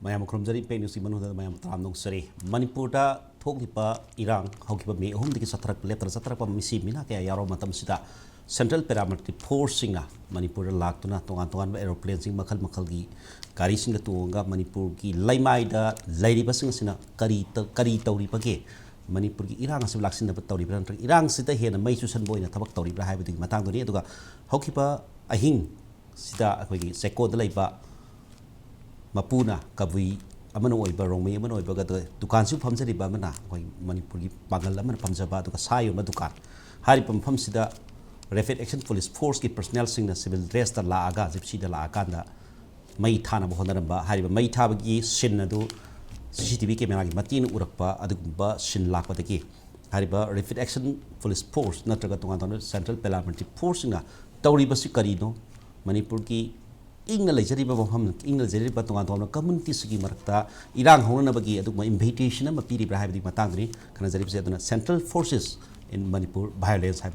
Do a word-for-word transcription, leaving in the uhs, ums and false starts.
ꯃꯌꯥꯝ ꯈꯨꯔꯨꯝꯖꯔꯤ, ꯏꯝꯄꯦꯛ ꯅ꯭ꯌꯨꯁꯀꯤ ꯃꯅꯨꯡꯗ ꯃꯌꯥꯝ ꯇꯔꯥꯝꯅ ꯑꯣꯛꯆꯔꯤ꯫ ꯃꯅꯤꯄꯨꯔꯗ ꯊꯣꯛꯂꯤꯕ ꯏꯔꯥꯡ ꯍꯧꯈꯤꯕ ꯃꯦ ꯑꯍꯨꯝꯗꯒꯤ ꯆꯠꯊꯔꯛꯄ, ꯂꯦꯞꯇꯅ ꯆꯠꯊꯔꯛꯄ ꯃꯤꯁꯤ ꯃꯤꯅꯥ ꯀꯌꯥ ꯌꯥꯎꯔꯕ ꯃꯇꯝꯁꯤꯗ, ꯁꯦꯟꯇ꯭ꯔꯦꯜ ꯄꯦꯔꯥꯃꯤꯂꯤꯇꯔꯤ ꯐꯣꯔꯁꯁꯤꯡꯅ ꯃꯅꯤꯄꯨꯔꯗ ꯂꯥꯛꯇꯨꯅ ꯇꯣꯉꯥꯟ ꯇꯣꯉꯥꯟꯕ ꯑꯦꯔꯣꯄ꯭ꯂꯦꯟꯁꯤꯡ ꯃꯈꯜ ꯃꯈꯜꯒꯤ ꯒꯥꯔꯤꯁꯤꯡꯗ ꯇꯣꯡꯉꯒ ꯃꯅꯤꯄꯨꯔꯒꯤ ꯂꯩꯃꯥꯏꯗ ꯂꯩꯔꯤꯕꯁꯤꯡ ꯑꯁꯤꯅ ꯀꯔꯤ ꯇ-, ꯀꯔꯤ ꯇꯧꯔꯤꯕꯒꯦ, ꯃꯅꯤꯄꯨꯔꯒꯤ ꯏꯔꯥꯡ ꯑꯁꯤꯕꯨ ꯂꯥꯛꯁꯤꯟꯅꯕ ꯇꯧꯔꯤꯕ꯭ꯔꯥ ꯅꯠꯇ꯭ꯔꯒ ꯏꯔꯥꯡꯁꯤꯗ ꯍꯦꯟꯅ ꯃꯩ ꯆꯨꯁꯟꯕ ꯑꯣꯏꯅ ꯊꯕꯛ ꯇꯧꯔꯤꯕ꯭ꯔꯥ ꯍꯥꯏꯕꯗꯨꯒꯤ ꯃꯇꯥꯡꯗꯨꯅꯤ꯫ ꯑꯗꯨꯒ ꯍꯧꯈꯤꯕ ꯑꯍꯤꯡ ꯁꯤꯗ ꯑꯩꯈꯣꯏꯒꯤ ꯆꯦꯛꯀꯣꯟꯗ ꯂꯩꯕ ꯃꯄꯨꯅ, ꯀꯕꯨꯏ ꯑꯃꯅ ꯑꯣꯏꯕ, ꯔꯣꯡꯃꯩ ꯑꯃꯅ ꯑꯣꯏꯕ, ꯑꯗꯨꯒ ꯗꯨꯀꯥꯟꯁꯨ ꯐꯝꯖꯔꯤꯕ ꯑꯃꯅ, ꯑꯩꯈꯣꯏ ꯃꯅꯤꯄꯨꯔꯒꯤ ꯄꯥꯡꯒꯜ ꯑꯃꯅ ꯐꯝꯖꯕ, ꯑꯗꯨꯒ ꯁꯥ ꯌꯣꯟꯕ ꯗꯨꯀꯥꯟ, ꯍꯥꯏꯔꯤꯕ ꯃꯐꯝꯁꯤꯗ ꯔꯦꯄꯤꯗ ꯑꯦꯛꯁꯟ ꯄꯨꯂꯤꯁ ꯐꯣꯔꯁꯀꯤ ꯄꯔꯁꯅꯦꯜꯁꯤꯡꯅ ꯁꯤꯚꯤꯜ ꯗ꯭ꯔꯦꯁꯇ ꯂꯥꯛꯑꯒ, ꯖꯤꯞꯁꯤꯗ ꯂꯥꯛꯑꯀꯥꯟꯗ ꯃꯩ ꯊꯥꯅꯕ ꯍꯣꯠꯅꯔꯝꯕ, ꯍꯥꯏꯔꯤꯕ ꯃꯩ ꯊꯥꯕꯒꯤ ꯁꯤꯟ ꯑꯗꯨ ꯁꯤ ꯁꯤ ꯇꯤ ꯚꯤ ꯀꯦꯃꯦꯔꯥꯒꯤ ꯃꯇꯦꯡꯅ ꯎꯔꯛꯄ ꯑꯗꯨꯒꯨꯝꯕ ꯁꯤꯟ ꯂꯥꯛꯄꯗꯒꯤ ꯍꯥꯏꯔꯤꯕ ꯔꯦꯄꯤꯗ ꯑꯦꯛꯁꯟ ꯄꯨꯂꯤꯁ ꯐꯣꯔꯁ ꯅꯠꯇ꯭ꯔꯒ ꯇꯣꯉꯥꯟ ꯇꯣꯉꯥꯟꯕ ꯁꯦꯟꯇ꯭ꯔꯦꯜ ꯄꯦꯔꯥꯃꯤꯂꯤꯇꯔꯤ ꯐꯣꯔꯁꯁꯤꯡꯅ ꯇꯧꯔꯤꯕꯁꯤ ꯀꯔꯤꯅꯣ? ꯃꯅꯤꯄꯨꯔꯒꯤ ꯏꯪꯅ ꯂꯩꯖꯔꯤꯕ ꯃꯐꯝ, ꯏꯪꯅ ꯂꯩꯖꯔꯤꯕ ꯇꯣꯉꯥꯟ ꯇꯣꯉꯥꯟꯕ ꯀꯝꯃꯨꯅꯤꯇꯤꯁꯤꯒꯤ ꯃꯔꯛꯇ ꯏꯔꯥꯡ ꯍꯧꯅꯅꯕꯒꯤ ꯑꯗꯨꯒꯨꯝꯕ ꯏꯟꯚꯤꯇꯦꯁꯟ ꯑꯃ ꯄꯤꯔꯤꯕ꯭ꯔꯥ ꯍꯥꯏꯕꯗꯨꯒꯤ ꯃꯇꯥꯡꯗꯅꯤ ꯈꯟꯅꯖꯔꯤꯕꯁꯦ꯫ ꯑꯗꯨꯅ Central Forces in Manipur Violence ꯍꯥꯏꯕ